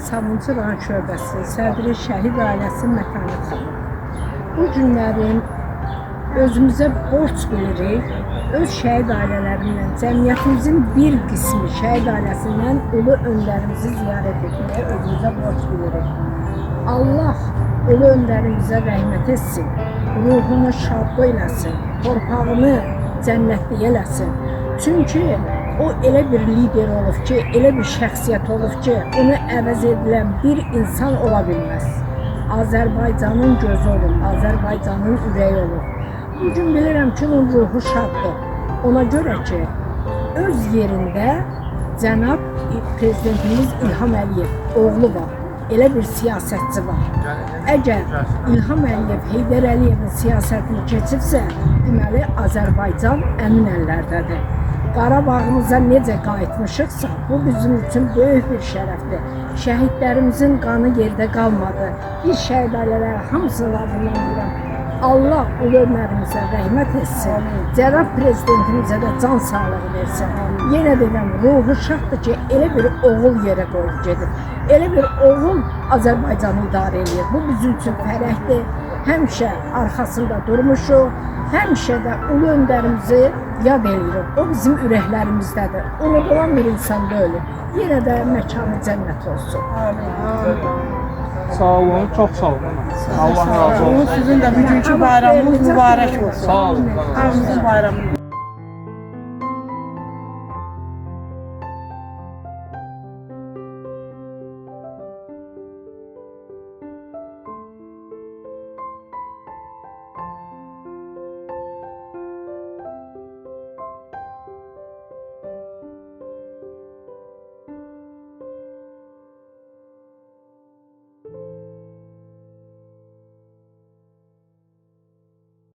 Sabunçu rayon şöbəsi sədri Şəhid ailəsi Mətanət xanım. Bu günlərin özümüzə borc bilirik. Öz şəhid ailələrindən, cəmiyyətimizin bir qismi şəhid ailəsindən ulu öndərimizi ziyarət etməyə özümüzə borc bilirik. Allah ulu öndərimizə rəhmət etsin, ruhunu şad eləsin, torpağını cənnətlik eləsin. Çünki o elə bir lider olub ki, elə bir şəxsiyyət olub ki, onu əvəz edilən bir insan ola bilməz. Azərbaycanın gözü olub, Azərbaycanın ürəyi olub. Bu gün bilirəm ki, onun ruhu şaddır. Ona görə ki, öz yerində cənab prezidentimiz İlham Əliyev oğlu var. Elə bir siyasətçi var. Əgər İlham Əliyev Heydər Əliyevin siyasətini keçibsə, deməli Azərbaycan əmin əllərdədir. Qarabağımıza necə qayıtmışıqsa, bu bizim üçün böyük bir şərəfdir. Şəhidlərimizin qanı yerdə qalmadı. Biz şəhid ailələri hamısının adından deyirəm. Allah ulu ömrümüzə rəhmət etsin. Cənab prezidentimizə də can sağlığı versin. Yenə deyirəm, ruhu şaddır ki, elə bir oğul yerə qoyub gedir. Elə bir oğul Azərbaycanı idarə eləyir. Bu bizim üçün fərəhdir. Həmişə arxasında durmuşuq. Həmişə də ulu öndərimizi yad eləyirik. O bizim ürəklərimizdədir. Unudulan bir insan deyil. Yenə də məkanı cənnət olsun. Sağ olun, çox sağ olun. Allah razı olsun. Sizin də bugünkü bayramınız mübarək olsun. Sağ olun. Hamımızın bayramı.